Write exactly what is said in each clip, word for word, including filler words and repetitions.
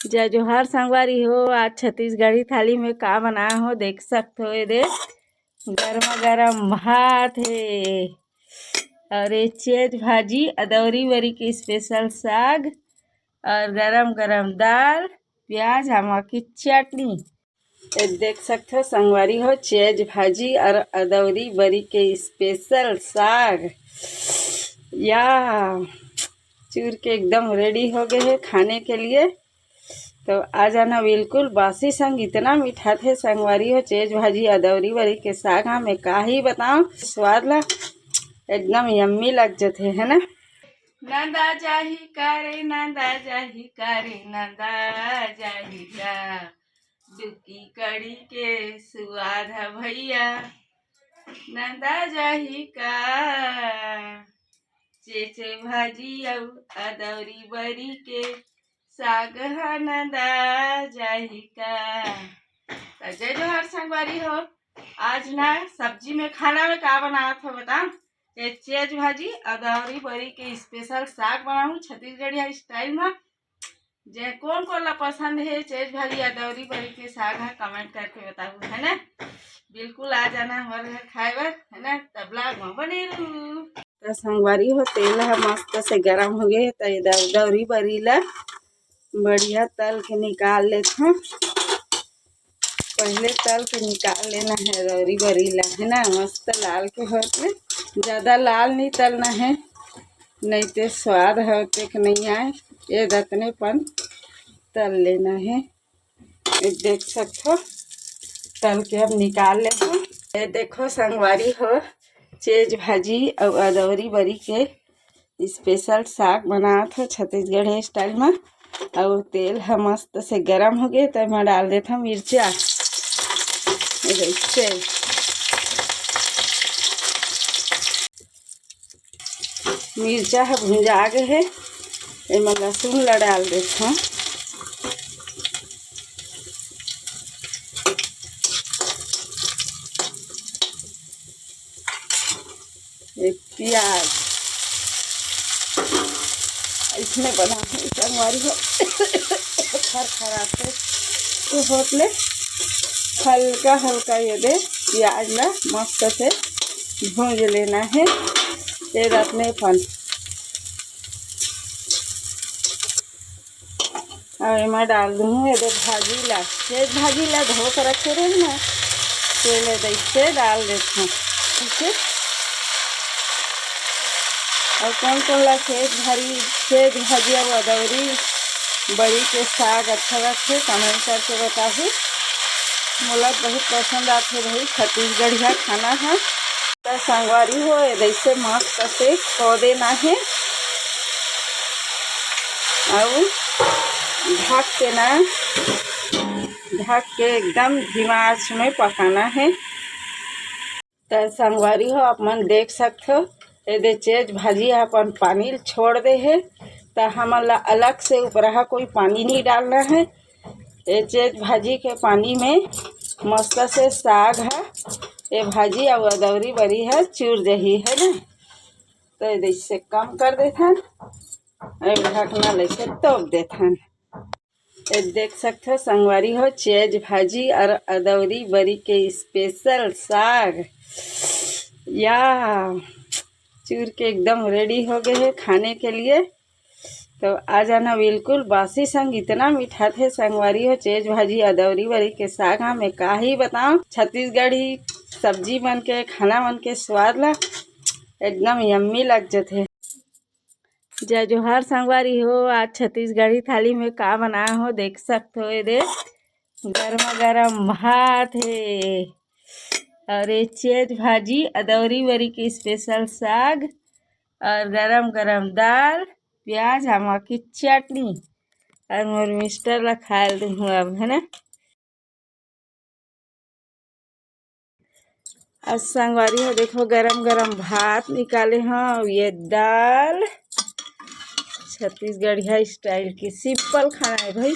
जय जोहार संगवारी हो, आज छत्तीसगढ़ी थाली में का बनाए हो देख सकत हो। ये दे गरमा गरम भात हे और ये चेज भाजी, अदौरी बरी के स्पेशल साग और गरम गरम दाल, प्याज, आमा की चटनी। ये देख सकत हो संगवारी हो, चेज भाजी और अदौरी बरी के स्पेशल साग या चूर के एकदम रेडी हो गए हे खाने के लिए। तो आ जाना, बिल्कुल बासी संग इतना मीठा थे संगवारी हो, चेज भाजी अदौरी बरी के साग हा, मैं का ही बताऊं, स्वाद ला एकदम यम्मी लग जथे, है ना। नंदा जाही का रे, नंदा जाही का रे, नंदा जाही का, दुकी कड़ी के सुवाद ह भैया, नंदा जाही का, चेचे भाजी अउ अदौरी बरी के साग ह नंदा जाही का। त जय जोहार संगवारी हो, आज ना सब्जी में, खाना में का बनावत हो बता, ये चेज भाजी अदौरी बरी के स्पेशल साग बनाहूँ छत्तीसगढ़िया स्टाइल में। जे कोन कोन ला पसंद हे चेज भाजी अदौरी बरी के साग ह, कमेंट करके बताहू, है ना। बिल्कुल आ जाना हमारे घर खाए बर, है ना, तब vlog में बने रहू। तो संगवारी हो, तेल ह मस्त से गरम हो गए, तो ये दौ-, अदौरी बरी ला बढ़िया तल के निकाल लेथन। पहले तल के निकाल लेना है अदौरी बरी ला, है ना, मस्त लाल के होत ले, ज्यादा लाल नहीं तलना है, नहीं ते स्वाद ह ओतेक नहीं आए। ये दतने पन तल लेना है। ये देख सकत हो, तल के अब निकाल ले हो। ये देखो संगवारी हो, चेज भाजी अउ अदौरी बरी के स्पेशल साग बनात हो छत्तीसगढ़ी स्टाइल में। अउ तेल ह मस्त से गरम हो गए, तो मैं डाल देता मिर्चा। ये देखो, मिर्चा ह भुंजा गे हे, एमा लहसुन ला डाल देथन। एक प्याज इसने बना संगवारी हो, खरखराथे तो होत ले हल्का हल्का ये दे प्याज ला मस्त से भूंज लेना है। ये रतने पन अउ एमा डाल दूहूँ ये दे भाजी ला, ये भाजी ला धो के रखे रहे ना, तेल दइसे डाल देथों, ठीक है। अउ कोन कोन ला चेज भाजी, चेज भाजी अउ अदौरी बरी के साग अच्छा लगथे, कमेंट करके बताहू। मोला बहुत पसंद आथे भाई छत्तीसगढ़िया खाना ह। त संगवारी हो, ये दइसे मस्त से खो देना हे अउ ढक के ना, ढक के एकदम धीमा आंच में पकाना हे। त संगवारी हो, आप मन देख सकथो, ये दे चेज भाजी ह अपन पानी ल छोड़ दे हे। त हमन ला अलग से उपरहा कोई पानी नहीं डालना है। ये चेज भाजी के पानी में मस्त से साग ह, ये भाजी अउ अदौरी बरी ह चूर जही, है ना। तो ये दइसे कम कर देथन, ये ढकना लइसे तोप देथन। ये देख सकथो संगवारी हो, चेज भाजी अउ अदौरी बरी के स्पेशल साग या चूर के एकदम रेडी हो गए हे खाने के लिए। तो आ जाना, बिल्कुल बासी संग इतना मीठा थे संगवारी हो, चेज भाजी अदौरी बरी के साग ह, मैं का ही बताऊं, छत्तीसगढ़ी सब्जी मन के, खाना मन के स्वाद ला एकदम यम्मी लग जथे। जय जोहार संगवारी हो, आज छत्तीसगढ़ी थाली में का बनाए हो देख सकथो। ये दे गरमा गरम भात हे अउ ये चेज भाजी, अदौरी बरी के स्पेशल साग अउ गरम गरम दाल, प्याज, आमा की चटनी। अउ मोर मिस्टर ला खाए ल दूहूँ अब, है ना। अउ संगवारी हो देखो, गरम गरम भात निकाले हव, ये दाल, छत्तीसगढ़िया स्टाइल के सिंपल खाना है भाई।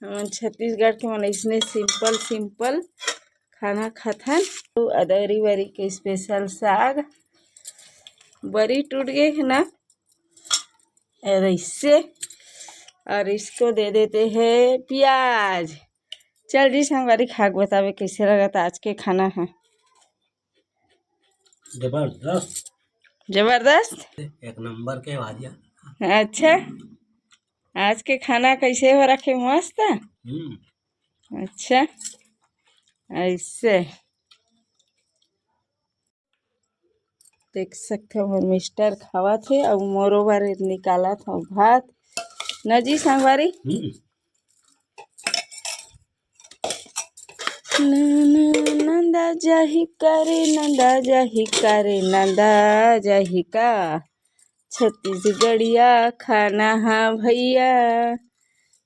हमन छत्तीसगढ़ के मन इसने सिंपल सिंपल खाना खाथन। तो अदौरी बरी के स्पेशल साग, बरी टूट गए है ना, ऐसे और इसको दे देते हैं प्याज। चल जी संगवारी, खा के बतावे कैसे लगत आज के खाना ह। जबरदस्त। जबरदस्त। एक नंबर के भाजिया। अच्छा, आज के खाना कैसे हो रखे? मस्त। हम्म। अच्छा, ऐसे देख सकते हो, मोर मिस्टर खावत हे अउ मोरो बर निकालत हव भात। न जी संगवारी। हम्म। नंदा जाही करे, नंदा जाही करे, नंदा जाही का छत्तीसगढ़िया खाना हा भैया,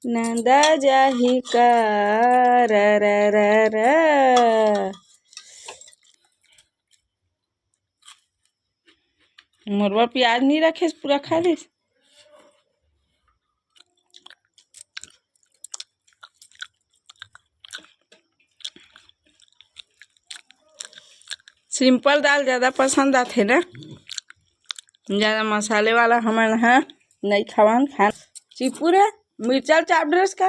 नंदा जाही का। रा, रा, रा, रा। मोर बर प्याज नहीं रखेस, पूरा खा लेस। सिंपल दाल ज़्यादा पसंद आथे ना, ज़्यादा मसाले वाला हमन ह नहीं खावन। खान चिपुर है, मिर्चा चाप डरेस का।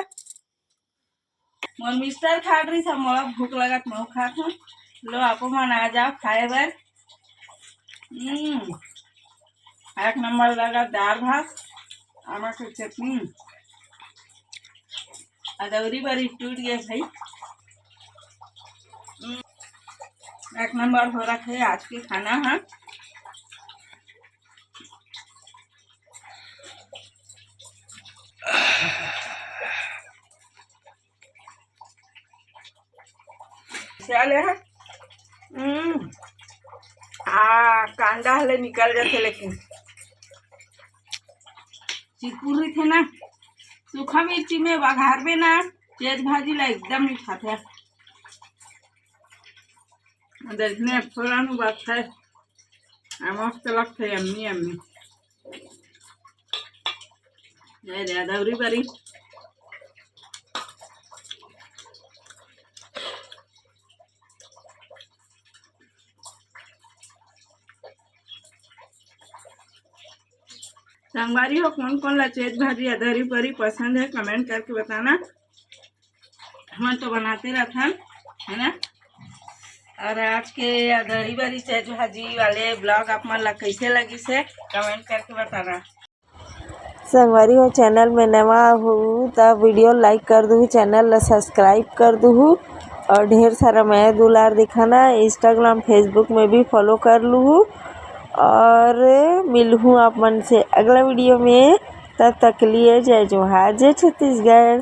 मोर मिस्टर खाट रही था, मोला भूख लगत, मैं खात हूँ। लो, आपो मन आ जाओ खाए बर। हम्म, एक नंबर लगा दाल भात, आमा के चटनी, अदौरी बरी टूट गए भाई। हम्म, एक नंबर हो रखे आज के खाना है। चले है। हम्म। आ, कांदा हले निकल जाथे, लेकिन चिरकुर रहिथे ना, सूखा मिर्ची में बघारबे ना, तेज भाजी ला एकदम नहीं खाथे। देखने थोड़ा नु बात है, आ, मस्त लगथे, यम्मी, यम्मी। ये रे, अदौरी बरी। संगवारी हो, कौन कौन ला चेज भाजी अदौरी बरी पसंद है, कमेंट करके बताना। हमन तो बनाते रहथन, है ना। और आज के अदौरी बरी चेज भाजी वाले ब्लॉग आप मन ला कैसे लगिस है, कमेंट करके बताना। संगवारी हो, चैनल में नवा हो त वीडियो लाइक कर दूहू, चैनल ला सब्सक्राइब कर दूहू और ढेर सारा मया दुलार दिखाना। इंस्टाग्राम, फेसबुक में भी फॉलो कर लूहू और मिलहूँ आप मन से अगला वीडियो में। तब तक के लिए जय जोहार, जय छत्तीसगढ़।